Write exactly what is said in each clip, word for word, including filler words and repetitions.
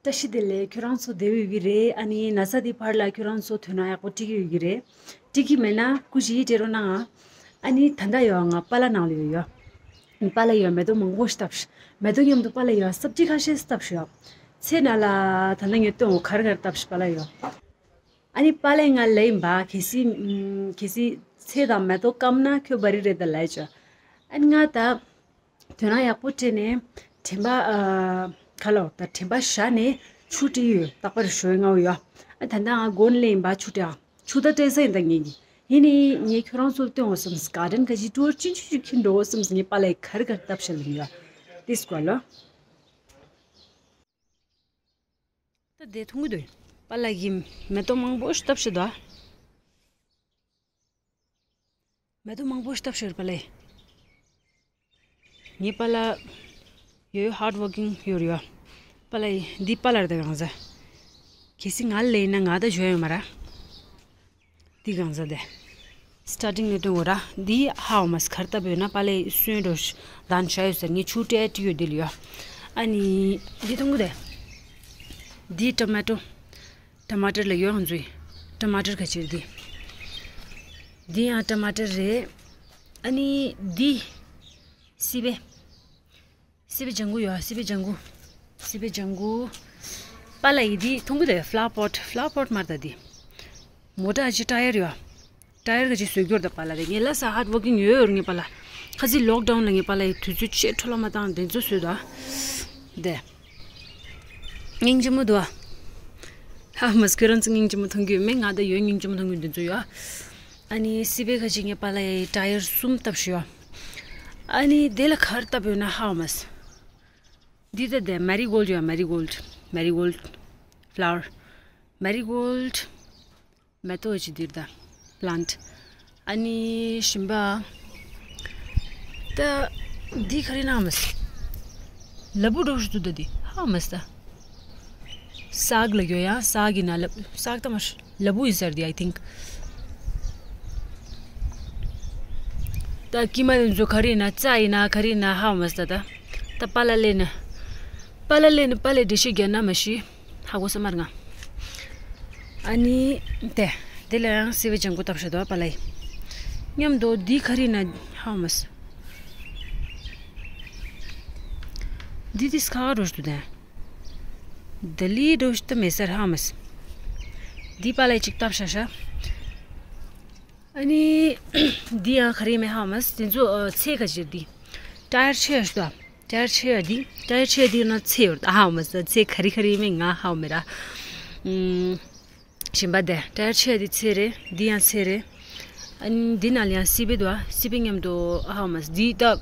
བཀྲ་ཤིས་བདེ་ལེགས། ཁྱོད་རང་ཚོ་བདེ་པོ་ཡོད་ཀྱི་རེད། ཨ་ནི་ན་ཚ་དེ་བར་ལ་ཁྱོད་རང་ཚོ་དོན་དག་ཡག་པོ་འགྲིག་གི་ཡོད་ཀྱི་རེད། འགྲིག་གི་མེད་ན་སྐུ་མཁྱེན་ཡིད་སྤྲད་རོགས་གནང་ཨ། ཨ་ནི་ད་ལྟ་ཡོད་ང་པཱ་ལགས་ནང་ལ་ཡོད་ཡོད། པཱ་ལགས་ཡོད་མེ་ཏོག་མང་པོ་ཞིག་བཏབ་ཤག་མེ་ཏོག་མཉམ་དུ་པཱ་ལགས་ཡོད་སབ་ཇི་ཁ་ཤས་བཏབ་ཤག་ཡོད། ཚེ་ན་ལ་ད་ལྟ་ངས་སྟོན་འོ་ག་རེ་ག་རེ་བཏབ་ཤག་པཱ་ལགས་ཡོད། ཨ་ནི་པཱ་ལགས་ང་ལེན་པ་གལ་སྲིད་ཨམ། གལ་སྲིད་ཚེ་དང་མེ་ཏོག་སྐམ་ན་ཁྱོད་བ་རི་རེད་ད་ལབ་ཅོ། ཨ་ནི་ང་ད་དོན་དག་ཡག་པོ་སྤྲད་ནས་དྲན་པ་ཨ། ག་ལ་ད་དྲན་པ་བཞག་ནས་ཆུ་སྤྲད་ཡོད། རྟག་པར་ཞོའི་ང་ཡོད། ཨ་ད་ལྟ་ང་དགོན་ལེན་པ་ཆུ་སྤྲད་ཨ། ཆུ་ད་སྤྲད་ས་ཡིན་ད་ངེད་ཀྱི་ཡིན་ནི་ངས་ཁྱོད་རང་ཚོར་སྟོན་འོ་བསམས་ག་དྲན་ག་ཅི་ཀྲོར་ཅི་ཆུ་ཆུ་ཁྱིམ་འགྲོ་འོ་བསམས་ངས་པཱ་ལགས་ག་རེ་ག་རེ་བཏབ་ཤག་ལེན་ཡོད། ཏིས་གོ་ལོ། ད་དེ་མཐོང་གི་འདུག་པཱ་ལགས་ཀྱིས་མེ་ཏོག་མང་པོ་ཞིག་བཏབ་ཤག་འདུག་མེ་ཏོག་མང་པོ་ཞིག་བཏབ་ཤག་པཱ་ལགས། ངའི་པཱ་ལགས་ཡོད་ཧར་ཌི་ཝོར་ཀིང་ཡོད་རེད་ཡ། པཱ་ལགས་འདི་པཱ་ལགས་རེད་ད་གང་ཟེ། གལ་སྲིད་ང་ལ་ཡིན་ན་ང་ད་འཇོན་ཡོད་མ་ར། འདི་གང་ཟེ་དེ། སི་ཊར་ཊིང་ནས་སྟོན་དགོས་ར། འདི་ཧའོ་མ་སི་གར་ལྟ་བུ་ཡོད་ན་པཱ་ལགས་སོན་འགྲོ་ཞིག་དང་ཤ་ཡོད་ཟེར་ངས་ཆུ་སྤྲད་ཡོད་འདི་ལ་ཡོད། ཨ་ནི་འདི་མཐོང་གི་དེ། འདི་ཊོ་མ་ཊོ། ཊ་མ་ཊར་ལ་ཡོད་ང་ཚོའི། ཊ་མ་ཊར་ག་ཅིར་འདི། འདི་ཡང་ཊ་མ་ཊར་རེད། ཨ་ནི་འདི། སི་པན། སི་པན་ལྗང་གུ་ཡོད་སི་པན་ལྗང་གུ། སི་པན་ལྗང་གུ། པཱ་ལགས་ཡི་འདི་མཐོང་གི་དེ་ཕ་ལ་ཝར་པོ་ཊི་ཕ་ལ་ཝར་པོ་ཊི་མར་ད་འདི། མོ་ཊ་ཅི་ཊ་ཡར་ཡོད། ཊ་ཡར་ག་ཅི་བཟོས་རྒྱུར་ད་པཱ་ལགས་རེད་ངས་ལ་ས་ཧར་ཌི་ཝོར་ཀིང་ཡོད་ཡོད་ངས་པཱ་ལགས། ཁ་ཅིག་ལོག་ཌའུན་ལ་ངས་པཱ་ལགས་ཡི་དུས་ཚོད་ཆེ་འཕྲོ་བརླག་མ་བཏང་དེ་ཚོ་བཟོས་ད། དེ། སྙིང་རྗེ་མོ་འདུག་ཨ། ཧ་མ་སི་ཁྱོད་རང་ཚོ་སྙིང་རྗེ་མོ་མཐོང་གི་ཡོད་མེད་ང་ད་ཡོད་སྙིང་རྗེ་མོ་མཐོང་གི་འདི་ཚོ་ཡོད། ཨ་ནི་སི་པན་ག་ཅིག་ངས་པཱ་ལགས་ཡི་ཊ་ཡར་གསུམ་བཏབ་ཤག་ཡོད། ཨ་ནི་དེ་ལ་ག་རེ་བཏབ་ཡོད་ན་ཧ་མ་སི། འདི་ད་དེ་མེ་རི་གོལ་ཌི་ཡོད་མེ་རི་གོལ་ཌི། མེ་རི་གོལ་ཌི་ཕ་ལ་ཝར། མེ་རི་གོལ་ཌི། མེ་ཏོག་ཅིག་འདིར་ད། པ་ལན་ཊི། ཨ་ནི་ཞིམ་པ། ད། འདི་ག་རེ་ན་མ་སི། ལ་བུ་འགྲོ་ཞིག་ཏུ་ད་འདི་ཧ་མ་སི་ད། སག་ལ་གྱོ་ཡ་སག་གི་ན་ལ་སག་ད་མ་ལ་བུ་ཡིན་ཟེར་འདི་ཨའི་ཐིང་། ད་ཀི་མ་ཡིན་ཚོ་ག་རེ་ན་རྩྭ་ཡིན་ན་ག་རེ་ན་ཧ་མ་སི་ད་ད། ད་པཱ་ལགས་ལེན་ན། པཱ་ལགས་ལེན་ན་པཱ་ལགས་འགྲེལ་བཤད་རྒྱག་ན་མ་ཤི། ཧ་གོ་ས་མར་ང་། ཨ་ནི། དེ། དེ་ལ་ཡང་སི་པན་ལྗང་གུ་བཏབ་ཤག་འདུག་པཱ་ལགས་ཡི། མཉམ་དུ་འདི་ག་རེ་ན་ཧ་མ་སི། འདི་དེ་སྐ་རོ་ཞིག་ཏུ་དེ། ལྡི་ལི་འགྲོ་ཞིག་ཏུ་མེད་སར་ཧ་མ་སི། འདི་པཱ་ལགས་ཡི་ཅིག་བཏབ་ཤག་ཤག་ཨ་ནི། འདི་ཡང་ག་རེ་མེད་ཧ་མ་སི་དེ་ཚོ་ཚེ་ག་ཅིག་འདི། ཊ་ཡར་ཆེ་ཡ་ཞིག་ཏུ། ཊ་ཡར་ཆེ་ཡ་འདི། ཊ་ཡར་ཆེ་ཡ་འདི་ན་ཚེ་ཡོད་ཨ་ཧ་མ་སི་ཚེ་ག་རེ་ག་རེ་མེད་ང་ཧ་མེད་ར། ཨུམ། ཞིམ་པ་དེ་ཊ་ཡར་ཆེ་ཡ་འདི་ཚེ་རེད་འདི་ཡང་ཚེ་རེད། ཨ་ནི་འདི་ན་ལ་ཡང་སི་པན་འདུག་ཨ་སི་པན་མཉམ་དུ་ཨ་ཧ་མ་སི་འདི་ད།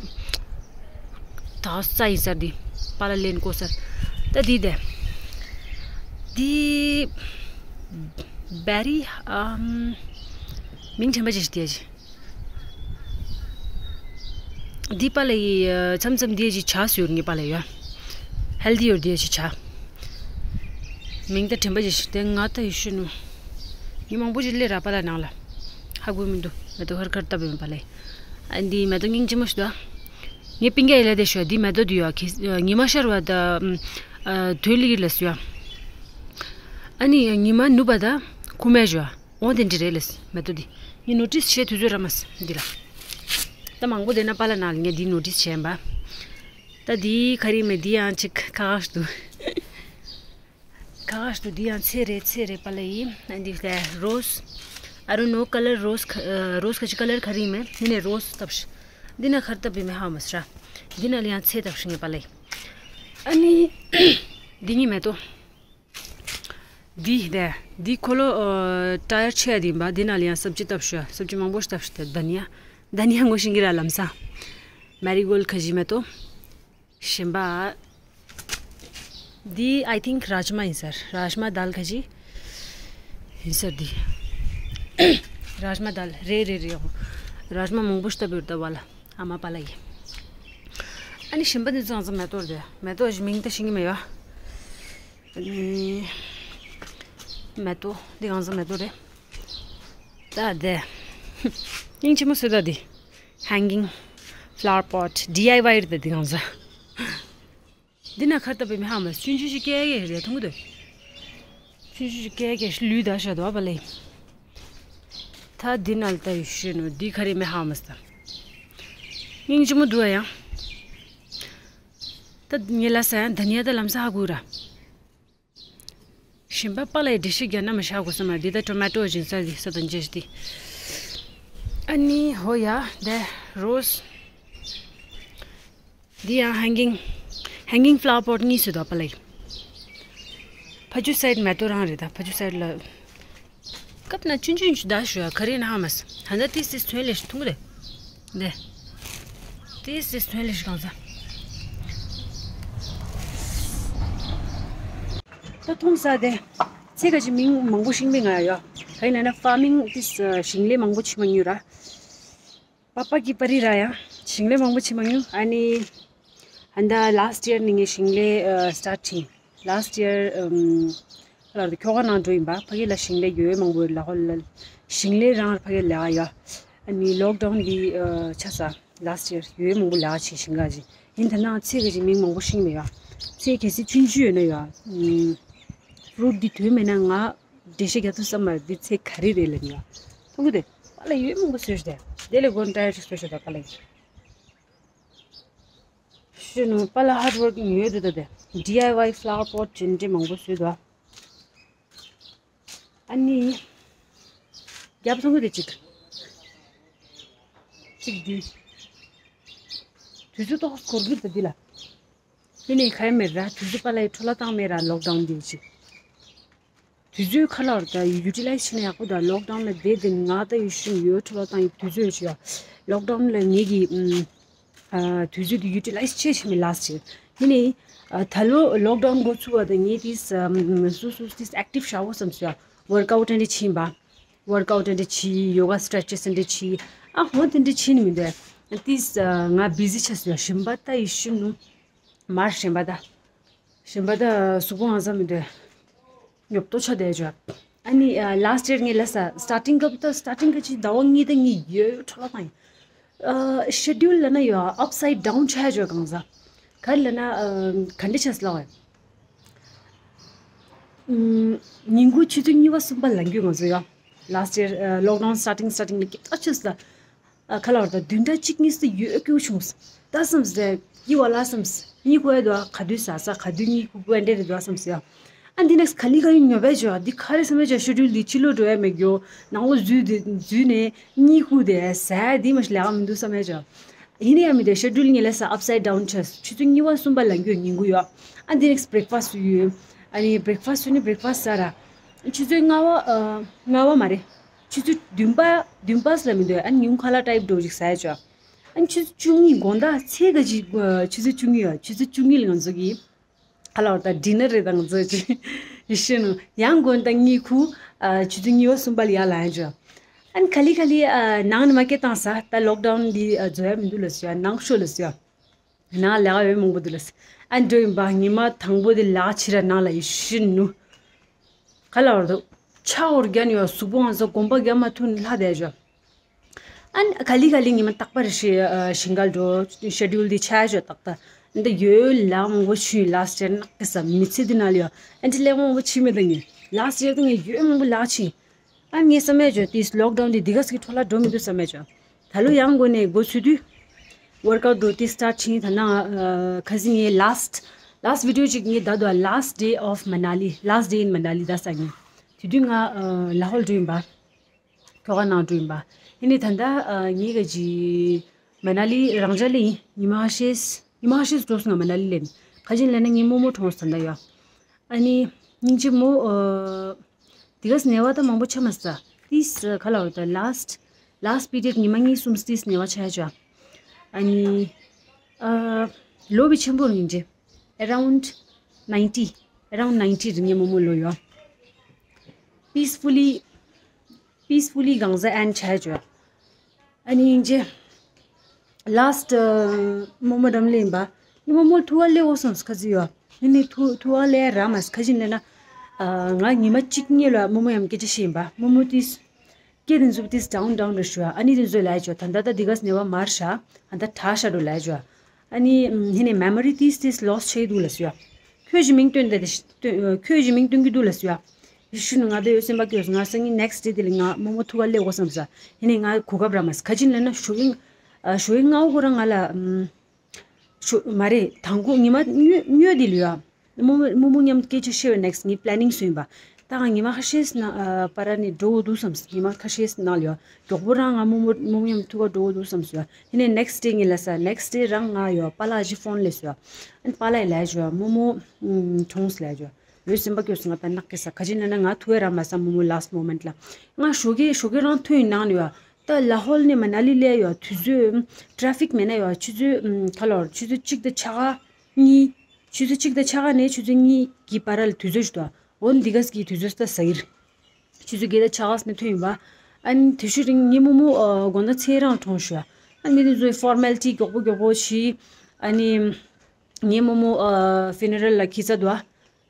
ད་ས་ཡིན་སར་འདི། པཱ་ལགས་ལེན་གོ་སར། ད་འདི་དེ། འདི། བེ་རི་ཨམ། མིང་དྲན་པ་ཅིག་ཞིག་དེ་ཅི། འདི་པཱ་ལགས་ཡི་མཚམས་མཚམས་འདི་ཅི་ཆ་སུ་ཡོད་ངེས་པཱ་ལགས་ཡོད། ཧེལ་དི་ཡོད་འདི་ཅི་ཆ། མིང་ད་དྲན་པ་ཅིག་ཞིག་དེ་ང་ད་ཡི་ཤུ་ནུ། ངས་མང་པོ་ཅིག་སླེབས་ར་པཱ་ལགས་ནང་ལ། ཧ་གོ་མི་འདུག་མེ་ཏོག་ཧར་ཁར་བཏབ་ཡོད་པཱ་ལགས་ཡི། ཨ་འདི་མེ་ཏོག་སྙིང་རྗེ་མོ་ཞིག་འདུག་ཨ། ངས་པིང་ཀ་ཡི་ལ་དེ་ཤོད་འདི་མེ་ཏོག་འདི་ཡོད་ཁི་ཉི་མ་ཤར་བ་ད། དོན་ལི་ལ་སུ་ཡ། ཨ་ནི་ཉི་མ་ནུབ་པ་ད་ཁུ་མེ་ཞོ། འོ་དེ་འདྲ་རེད་ལས་མེ་ཏོག་འདི། ངས་ནོ་ཊིས་བྱས་དུས་ཚོད་ར་མ་སི་འདི་ལ། ད་མང་པོ་དེ་ན་པཱ་ལགས་ནང་ལ་ངས་འདི་ནོ་ཊིས་བྱས་པ། ད་འདི་ག་རེ་མེད་འདི་ཡང་ཅིག་ཁ་ཁ་ཞིག་འདུག་ཁ་ཁ་ཞིག་འདུག་འདི་ཡང་ཚེ་རེད་ཚེ་རེད་པཱ་ལགས་ཡི། ཨ་འདི་ལ་རོ་སི། I don't know color rose ཁ་རོ་སི་ཁ་ཅིག་color ག་རེ་མེད་འདི་ནས་རོ་སི་བཏབ་ཤི། འདི་ན་ཁར་བཏབ་པའི་མེ་ཧ་མ་སི་ར། འདི་ན་ལ་ཡང་ཚེ་བཏབ་ཤི་ངས་པཱ་ལགས་ཡི། ཨ་ནི། འདི་གཉིས་མེ་ཏོག་འདི་དེ། འདི་ཁོ་ལོ་ཊ་ཡར་ཆེ་ཡ་དེ་ཡིན་པ་འདི་ནང་ལ་ཡང་སབ་ཇི་བཏབ་ཤོག་སབ་ཇི་མང་པོ་ཞིག་བཏབ་ཤོག་དེ་དྷ་ནི་ཡ། དྷ་ནི་ཡ་ངོ་ཤེས་ཀྱི་ར་ལམ་སང་། མེ་རི་གོལ་ཁ་ཤས་མེ་ཏོག་ཞིམ་པ། འདི་I think རཱཇ་མ་ཡིན་ས་རེད། རཱཇ་མ་དཱལ་ཁ་ཤས་ཡིན་ས་རེད་འདི། རཱཇ་མ་དཱལ་རེད་རེད་རེད། རཱཇ་མ་མང་པོ་ཞིག་བཏབ་ཡོད་ད་བ་ལ། ཨ་མ་པཱ་ལགས་ཡི། ཨ་ནི་ཞིམ་པ་འདི་ཚོ་ང་ཚོ་མེ་ཏོག་རེད། མེ་ཏོག་གི་མིང་ད་ཤེས་ཀྱི་མེད་ཡ། ཨ་ནི། མེ་ཏོག་འདི་ང་ཚོ་མེ་ཏོག་རེད། ད་དེ། སྙིང་རྗེ་མོ་བཟོས་ད་འདི། Hanging flower pot D I Y རེད་ད་འདི་ང་ཚོ། འདི་ན་ཁར་ལྟ་བུའི་མི་ཧ་མ་ཆུང་ཆུང་ཞིག་སྐྱེ་གི་རེད་མཐོང་གི་འདུག་ཆུང་ཆུང་ཞིག་སྐྱེ་གི་ལུས་ད་ཤ་དོ་བ་ལེ། ད་འདི་ན་ལྟ་ཡི་ཤུ་ནོ་འདི་ཁ་རི་མི་ཧ་མ་སྟ། སྙིང་རྗེ་མོ་འདུག་ཨ་ཡང་། ད་ངེད་ལ་ས་ཡང་ད་ནི་ཡ་ད་ལམ་ས་ཧ་གུ་ར། ཞིམ་པ་པ་ལའི་འདྲེ་ཤིག་རྒྱ་ན་མ་ཤ་གོ་ས་མ་འདི་ད་ཊོ་མ་ཊོ་ཇིན་ས་འདི་ས་དང་ཇེ་ཤི་འདི། ཨ་ནི་ཧོ་ཡ་འདི་རོ་སི། འདི་ཡང་ཧེང་གིང་ཧེང་གིང་ཕ་ལ་ཝར་པོ་ཊི་གཉིས་སུ་དོ་པ་ལའི། ཕ་ཇུ་སའི་ཌི་མེ་ཏོ་རང་རེད་ད་ཕ་ཇུ་སའི་ཌི་ལ། སྐབས་ན་ཆུན་ཆུན་ཆུ་ད་ཞུ་ཡ་ག་རེ་ན་ཧ་མ་ས་ཧ་ད་ཏིས་ཏིས་ཚོན་ལེ་ཤི་ཐུང་གི་རེད། འདི། ཏིས་ཏིས་ཚོན་ལེ་ཤི་གང་ས། ད་ཐུང་ས་དེ། ཚེ་ག་ཅི་མིང་མང་པོ་ཤིང་མི་ང་ཡ་ཡོ། ག་ཡིན་ན་ན་ཕ་མིང་ཏིས་ཞིང་ལས་མང་པོ་ཆི་མ་ཉུ་ར། པ་པ་གི་པ་རི་ར་ཡ། ཞིང་ལས་མང་པོ་ཆི་མ་ཉུ་ཨ་ནི། ཧ་ད་ལ་སི་ཊི་ཡར་ནི་ངས་ཞིང་ལས་སི་ཊར་ཊི་བྱིན། ལ་སི་ཊི་ཡར་ལར་དུ་ཁྱོ་ག་ནང་འགྲོ་ཡིན་པ་ཕ་གི་ལ་ཞིང་ལས་ཡོད་མང་པོ་ལ་ཧོ་ལ། ཞིང་ལས་རང་ཕ་གི་ལ་ཡ། ཨ་ནི་ལོག་ཌའུན་འདི་ཆ་ས་ལ་སི་ཊི་ཡར་ཡོད་མང་པོ་ལ་ཆེ་ཞིང་ག་ཅི་ཡིན་ད་ན་ཚེ་ག་ཅི་མིང་མང་པོ་ཤིང་མེད་ཡ། ཚེ་གལ་སྲིད་ཆུན་ཆུ་ཡོད་ན་ཡ། ཕུ་རུ་ཊི་འདི་དོན་མེད་ན་ང་འགྲེལ་བཤད་རྒྱག་ཐུབ་ས་མ་རེད་འདི་ཚེ་ག་རེ་རེད་ལ་ནི་ཡ། མཐོང་གི་དེ་པ་ལ་ཡོད་མང་པོ་བཟོས་ཤི་དེ་དེ་ལས་སྒོ་ནས་ཊ་ཡར་ཅིག་བཟོས་ཤི་དེ་པ་ལ་ཡོད། ཤུ་ནུ་པ་ལ་ཧར་ཌི་ཝར་ཀིང་ཡོད་དུ་ད་དེ། ཌི་ཨའི་ཝའི་ཕ་ལ་ཝར་པོ་ཊི་ཅན་འདྲེ་མང་པོ་བཟོས་དོ། ཨ་ནི། རྒྱབ་ཚང་གི་དེ་གཅིག་གཅིག་འདི། དུས་ཚོད་ཏོག་འཁོར་གི་ད་འདི་ལ། དེ་ནས་ཁ་ཡ་མེད་ར་དུས་ཚོད་པ་ལ་ཡི་འཕྲོ་བརླག་བཏང་མེད་ར་ལོག་ཌའུན་འདི་གཅིག་དུས་ཚོད་ཁ་ལོར་ད་ཡུ་ཊི་ལའི་ཛི་བྱས་ན་ཡག་པོ་ད་ལོག་ཌའུན་ལ་བསྡད་དེ་ང་ད་ཡུ་ཤུན་ཡོད་འཕྲོ་བརླག་བཏང་ཡི་དུས་ཚོད་ཞུ་ཡ། ལོག་ཌའུན་ལ་ངེད་ཀྱི་ཨ་དུས་ཚོད་དེ་ཡུ་ཊི་ལའི་ཛི་བྱས་བྱས་མི་ལ་སི་ཊི་ཡར། དེ་ནས་ཨ་ད་ལོ་ལོག་ཌའུན་འགོ་ཚུགས་པ་དང་ངེད་དེ་སུ་སུ་དེ་ཨེག་ཊིབ་ཤ་བོ་བསམ་སོ་ཡ། ཝརཀ་ཨའུཊ་འདྲ་བྱས་ཡིན་པ། ཝརཀ་ཨའུཊ་འདྲ་བྱས་ཡོ་ག་སི་ཊེ་ཆི་འདྲ་བྱས། ཨ་ཧོ་དེ་འདྲ་བྱས་ནི་མི་འདུག་དེ་ང་བི་ཟི་ཆགས་སོ་ཡ་ཞིམ་པ་ད་ཡུ་ཤུན་ནུ། མར་ཞིམ་པ་ད། ཞིམ་པ་ད་གཟུགས་པོ་ཨང་ས་མི་འདོད། ཉོབ་ཏོ་ཆ་བསྡད་བྱོས། ཨ་ནི་ལ་སི་ཊི་ཡར་ངས་ལ་ས་སི་ཊར་ཊིང་སྐབས་ད་སི་ཊར་ཊིང་ག་ཅིག་ཟླ་བ་གཉིས་ད་གཉིས་ཡོད་འཕྲོ་བརླག་བཏང་ཡིན། ཤེ་ཌུལ་ལ་ན་ཡོད་ཨབ་སའིཌ་ཌའུན་ཆ་བྱོས་གང་ཟ། ག་རེ་ལ་ན་ག་འདྲ་ཆ་ལ་བས། ཉིན་གུང་ཆུ་ཚོད་གཉིས་པ་གསུམ་པ་ལ་འགྱོད་ང་ཚོ་ཡོད། ལ་སི་ཊི་ཡར་ལོག་ཌའུན་སི་ཊར་ཊིང་སི་ཊར་ཊིང་ལ་སྐད་གྲགས་ཆེ་ས། ཨ་ཁ་ལ་བར་དུ་བདུན་ཕྲག་གཅིག་གཉིས་སུ་ཡོད་སྐྱོ་བྱུང་། ད་བསམ་སྟེ་ཡི་བ་ལ་བསམ། གཉིད་ཁུག་ཡ་འདུག་ག་དུས་ཟ་ས་ག་དུས་གཉིད་ཁུག་པོ་འདྲེ་རེད་འདུག་བསམ་སྟེ། ཨ་འདི་ནས་ག་ལི་ག་ཡི་ཉོ་བས་བྱོས་འདི་ག་རེ་བསམ་ཡ་བྱོས་ཤེ་ཌུལ་འདི་ཕྱི་ལོགས་འགྲོ་ཡ་མེད་འགྱོ། ནང་ལོགས་འཛུལ་འདི་འཛུལ་ནས་གཉིད་ཁུག་དེ་ཟ་ཡ་འདི་མ་ཤི་ལས་ཀ་མི་འདུག་བསམ་ཡ་བྱོས། ཡིན་ན་ཡང་མི་འདུག་ཤེ་ཌུལ་ངེད་ལ་ས་ཨབ་སའིཌ་ཌའུན་ཆགས་ཆུ་ཚོད་གཉིས་པ་གསུམ་པ་ལ་འགྱོད་ཉིན་གུང་ཡོད། ཨ་འདི་ནས་བྷི་རེག་ཕ་སི་ཊི་ཡོད། ཨ་ནི་བྷི་རེག་ཕ་སི་ཊི་ནི་བྷི་རེག་ཕ་སི་ཊི་ཟ་ར། ཆུ་ཚོད་ལྔ་པ་ཨ་ལྔ་པ་མ་རེད། ཆུ་ཚོད་བདུན་པ་བདུན་པ་ལ་མི་འདུག་ཨ་ཉིན་ཁ་ལག་ཊའིབ་འགྲོ་ཅིག་ཟ་ཡ་ཅོ། ཨ་ཆུ་ཚོད་བཅུ་གཉིས་དགོང་དག་ཚེས་ག་ཅིག་ཆུ་ཚོད་བཅུ་གཉིས་ཡོད་ཆུ་ཚོད་བཅུ་གཉིས་ལ་ང་ཚོ་གི་ཁ་ལག་དང་ཌི་ནར་རེད་དང་ང་ཚོ་ཅིག་ཡེ་ཤེས་ནུ་ཡང་དགོང་དག་གཉིད་ཁུག་ཨ་ཆུ་ཚོད་གཉིས་པ་གསུམ་པ་ལ་ཡར་ལངས་ཡ་ཅོ། ཨ་ནི་ག་ལི་ག་ལི་ཨ་ནང་ནས་མ་སྐད་བཏང་ས་ད་ལོག་ཌའུན་འདི་ཨ་རྫོགས་ཡ་མི་འདུག་ལ་སུ་ཡ་ནང་ཤོ་ལ་སུ་ཡ། ནང་ལས་ཀ་ཡོད་མང་པོ་འདུག་ལ། ཨ་འགྲོ་ཡིན་པ་ཉི་མ་དང་པོ་དེ་ལག་ཕྱི་ར་ནང་ལ་ཡི་ཤི་ནུ། ག་ལ་བར་དུ། ཆ་འོར་རྒྱ་ནི་ཡོད་གཟུགས་པོ་ང་ཚོ་གོམ་པ་རྒྱ་མ་ཐུག་ནི་ལྷ་བསྡད་བྱོས། ཨ་ག་ལི་ག་ལི་ཉི་མ་རྟག་པར་ཤི་ཤིང་ག་འགྲོ་ཤེ་ཌུལ་འདི་ཆ་བྱོས་ཏག་ཏག་འདི་ཡོད་ལག་མང་པོ་ཆུ་ལག་སེར་ནག་གི་ས་མི་ཚེ་འདི་ནང་ལ་ཡོད་ཨ་འདི་ལས་མང་པོ་ཆི་མེད་ད་ངས་ལག་སེར་དུ་ངས་ཡོད་མང་པོ་ལག་ཕྱི། ཨ་ངས་བསམ་ཡས་བྱོས་ཏིས་ལོག་ཌའུན་འདི་འདི་ག་སི་གི་འཕྲོ་བརླག་འགྲོ་མི་འདུག་བསམ་ཡས་བྱོས། ད་ལོ་ཡང་སྒོ་ནས་འགོ་ཚུགས་དུས། ཝརཀ་ཨའུཊ་འགྲོ་ཏིས་སི་ཊར་ཊི་བྱིན་ད་ནང་ཁ་སི་ངའི་ལ་སི་ཊི་ལ་སི་ཊི་བི་ཌི་ཡོ་ཅིག་ངས་ད་དུང་last day of Manali last day in Manali ད་ས་ངས་དེ་དུས་ང་ལ་ཧོལ་འགྲོ་ཡིན་པ། ཁྱོ་ག་ནང་འགྲོ་ཡིན་པ། ཡིན་ནའི་ད་ལྟ་ངས་ག་ཅི་མ་ན་ལི་རང་འཇགས་ལ་ཡིན་ཉི་མ་ཤེས་ཉི་མ་ཤེས་འགྲོ་སོང་ང་མ་ན་ལི་ལེན་ཁ་ཅིན་ལེན་ན་ངའི་རྨོ་མོ་གྲོངས་སོང་ད་ཡོད། ཨ་ནི། སྙིང་རྗེ་མོ། དེ་ག་ནད་པ་ད་མང་པོ་ཆགས་མ་ས། ཏིས་ག་ལ་བར་ད་last last period ཉི་མ་གཉིས་གསུམ་ཏིས་ནད་པ་ཆགས་ཡ་ཅོ། ཨ་ནི། ལོ་བི་ཆེན་པོ་རིང་རྗེ། around ninety around ninety རིང་ངའི་རྨོ་མོ་ལོ་ཡོད། peacefully peacefully གང་ཟག་ཨན་ཆགས་ཡ་ཅོ། ཨ་ནི་ཡིན་རྗེས། last རྨོ་མོ་འགྲམ་ལ་ཡིན་པ། ངའི་རྨོ་མོ་ཐུ་བ་ལེ་འོ་སོང་ཁ་ཟི་ཡོ། ཡིན་ནི་ཐུ་ཐུ་བ་ལེ་ར་མ་ཁ་ཞིན་ལེ་ན། ང་ཉི་མ་གཅིག་གཉིས་ལ་རྨོ་མོ་ཡང་སྐད་ཆ་བཤད་ཡིན་པ་རྨོ་མོ་ཏིས། སྐད་དེ་ཚོ་ཏིས་down down རེ་ཞུ་ཨ་ནི་དེ་ཚོ་ལ་ཅོ་ད་ད་ད་དི་ག་སི་ནེ་བ་མར་ཤ་ཨ་ད་ཁྲ་ཤ་རུ་ལ་ཅོ། ཨ་ནི་ཧི་ནི་མེ་མོ་རི་ཏིས་ཏིས་ལོ་སི་ཆེ་འདུག་ལ་སུ་ཡ། ཁྱོད་ཀྱི་མིང་སྟོན་ཏེ་ཁྱོད་ཀྱི་མིང་སྟོན་གྱི་འདུག་ལ་སུ་ཡ། ཡི་ཤུ་ནི་ང་དེ་ཡོད་སེམས་པ་སྐྱོ་སོང་། ང་སང་ཉིན་ནེག་སི་ཌེ་དེ་ལ་ང་རྨོ་མོ་ཐུག་ག་སླེབས་དགོས་བསམ་ས། ཡིན་ནའི་ང་གོ་སྐབས་རག་མ་སོང་། ག་ཅི་ཡིན་ལབ་ན་ཞོགས་ཀས་ཞོགས་ཀས་སྔ་པོ་ཁོ་རང་ང་ལ་ཞོགས་མ་རེད། དང་པོ་ཉི་མ་གཉིས་གཉིས་དེ་ལ་ཡ། རྨོ་མོ་རྨོ་མོ་མཉམ་སྐད་ཆ་བཤད་པའི་ནེག་སི་ཊི་ངའི་པི་ལེ་ནིང་བཟོས་ཡིན་པ། ད་ང་ཉི་མ་ཁ་ཤས་ན་པར་ནས་འགྲོ་འོ་འདུག་བསམ་སོང་། ཉི་མ་ཁ་ཤས་ནང་ལ་ཡ་མགྱོགས་པོ་རང་ང་རྨོ་མོ་རྨོ་མོ་མཉམ་ཐུག་ག་འགྲོ་འོ་འདུག་བསམ་སོང་ཡ། ཡིན་ནའི་ནེག་སི་ཌེ་ངས་ལབ་ས་ནེག་སི་ཌེ་རང་ང་ཡ་པཱ་ལགས་ཀྱི་ཕོན་སླེབས་སོང་ཡ། ཨ་ནི་པཱ་ལགས་ལབ་ཡ་རྨོ་མོ་གྲོངས་ལབ་ཡ། ཡོད་སེམས་པ་སྐྱོ་སོང་། ང་ད་ནག་གི་ས་ག་ཅི་ན་ན་ང་ཐུག་ཡ་རག་མ་སོང་རྨོ་མོ་ལ་སི་ཊི་མོ་མེན་ཊི་ལ། ང་ཞོགས་ཀས་ཞོགས་ཀས་རང་ཐོན་ཡིན་ནང་ལ་ཡ། ད་ལ་ཧོལ་ནས་མ་ན་ལི་སླེབས་ཡ་དུས་ཚོད་ཊེ་ཕིག་མེད་ན་ཡ་ཆུ་ཚོད་ཁ་ལོར་ཆུ་ཚོད་གཅིག་དང་ཕྱེད་ཀ་གཉིས། ཆུ་ཚོད་གཅིག་དང་ཕྱེད་ཀ་ནས་ཆུ་ཚོད་གཉིས་ཀྱི་བར་ལ་དུས་ཚོད་ཞིག་འདུག་འོ་འདི་ག་གི་དུས་ཚོད་ད་ཟ་ཡིར། ཆུ་ཚོད་བརྒྱད་དང་ཕྱེད་ཀ་ནས་ཐོན་ཡིན་པ། ཨ་ནི་དེ་ཤུ་རིང་ངའི་རྨོ་མོ་དགོང་དག་མཚན་རང་གྲོངས་ཤག་ཨ་ནི་དེ་ཚོའི་ཕོར་མལ་ཊི་མགྱོགས་པོ་མགྱོགས་པོ་བྱས། ཨ་ནི་ངའི་རྨོ་མོ་ཕུ་ནེ་རལ་ལ་ཁྱི་ཚ་དུ་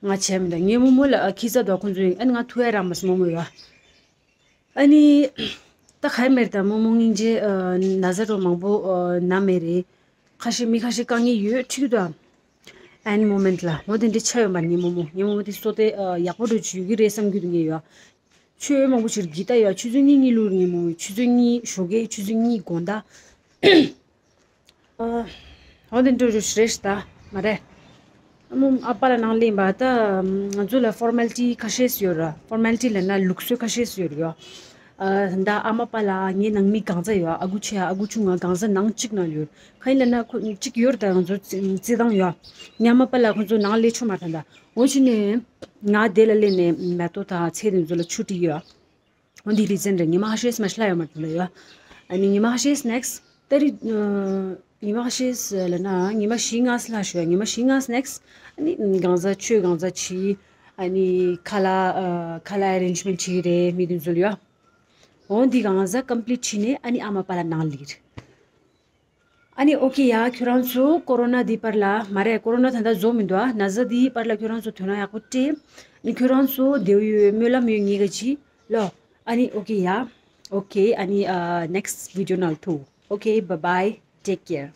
ང་བྱས་མི་འདུག་ངའི་རྨོ་མོ་ལ་ཁྱི་ཚ་དུ་ཁོང་ཚོ་ཡིན། ཨ་ནི་ང་ཐུག་ཡ་རག་མ་སོང་རྨོ་མོ་ཡ། ཨ་ནི། ད་ག་ཡེ་མེད་ད་རྨོ་མོ་སྙིང་རྗེ། ན་ཚ་འདྲ་མང་པོ་ན་མེད་རེད། ཁ་ཤས་མི་ཁ་ཤས་དཀའ་ངལ་ཡོད་ཁྲིག་དུ། ཨེན་མོ་མེན་ཊི་ལ་འོ་དེ་འདྲ་ཆགས་ཡོད་མ་རེད། ངའི་རྨོ་མོ་ངའི་རྨོ་མོ་དེ་བསོད་བདེ་ཡག་པོ་འདྲ་ཅིག་ཡོད་ཀྱི་རེད་བསམ་གྱི་འདུག་ངས་ཡ། ཆོས་མང་པོ་ཕྱིར་གྱིས་ད་ཡ་ཆུ་ཚོད་གཉིས་གཉིད་ལོག་ངའི་རྨོ་མོ་ཆུ་ཚོད་གཉིས་ཞོགས་ཀས་ཆུ་ཚོད་གཉིས་དགོང་དག་འོ་དེ་འདྲ་རེད་ཤག་ད་མ་རེད། ཨ་མ་ཨ་པཱ་ལགས་ནང་སླེབས་པ་ད་ང་ཚོ་ལ་ཕོར་མལ་ཊི་ཁ་ཤས་ཡོད་ར། ཕོར་མལ་ཊི་ལབ་ན་ལུགས་སྲོལ་ཁ་ཤས་ཡོད་ར་ཡོ། ད་ཨ་མ་པཱ་ལགས་ངའི་ནང་མི་གང་ཚ་ཡོད། ཨ་ཁུ་ཆེ་ཨ་ཁུ་ཆུང་ང་གང་ཚ་ནང་གཅིག་ནང་ཡོད། གང་ཡིན་ལབ་ན་ཁོ་གཅིག་ཡོད་ར། ད་ང་ཚོ་རྩི་རྩི་སྟངས་ཡོད། ངའི་ཨ་མ་པཱ་ལགས་ཁོ་ཚོ་ནང་སླེབས་ཆོག་མ་རེད་ད། འོ་ཅི་ནས་ང་དེ་ལ་སླེབས་ནས་མེ་ཏོག་དང་ཚལ་དེ་ཚོ་ལ་ཆུ་སྤྲད་ཡོད། འོ་འདི་རིག་འཛིན་རེད། ཉི་མ་ཁ་ཤས་མ་ཤི་ལ་ཡོད་མ་ཐུབ་ལ་ཡོད། ཨ་ནི་ཉི་མ་ཁ་ཤས་ནེག་སི་ཊི་ད་རེས་ཉི་མ་ཁ་ཤས་ལབ་ན་ཉི་མ་བཞི་ལྔ་ལྷག་ཞུ་ཡ། ཉི་མ་བཞི་ལྔ་ནེག་སི་ཊི་ཨ་ནི་གང་ཟག་ཆོས་གང་ཟག་བྱི། ཨ་ནི་ཁ་ལག་ཁ་ལག་ཨ་རེན་ཇི་མེན་ཊི་བྱེད་ཀྱི་རེད་མི་དེ་ཚོ་ལ་ཡོད། འོ་འདི་གང་ཟག་ཀམ་པི་ལིཊ་བྱས་ནས་ཨ་ནི་ཨ་མ་པཱ་ལགས་ནང་སླེབས། ཨ་ནི་ཨོ་ཀེ་ཡ། ཁྱོད་རང་ཚོ་ཀོ་རོ་ན་འདི་བར་ལ་མ་རེད། ཀོ་རོ་ན་ད་ལྟ་རྫོགས་མི་འདུག་ཨ་ན་ཚ་འདི་བར་ལ་ཁྱོད་རང་ཚོ་དོ་སྣང་ཡག་པོ་སྤྲད། ཨ་ནི་ཁྱོད་རང་ཚོ་བདེ་པོ་ཡོད་སྨོན་ལམ་ཡོད་ངེས་ཀ་ཅི་ལོ། ཨ་ནི་ཨོ་ཀེ་ཡ། ཨོ་ཀེ་ཨ་ནི་ནེག་སི་ཊི་བི་ཌི་ཡོ་ནང་ཐུག་ཨོ་ཀེ་བྷའི་བྷའི། ཊེག་ཀེར།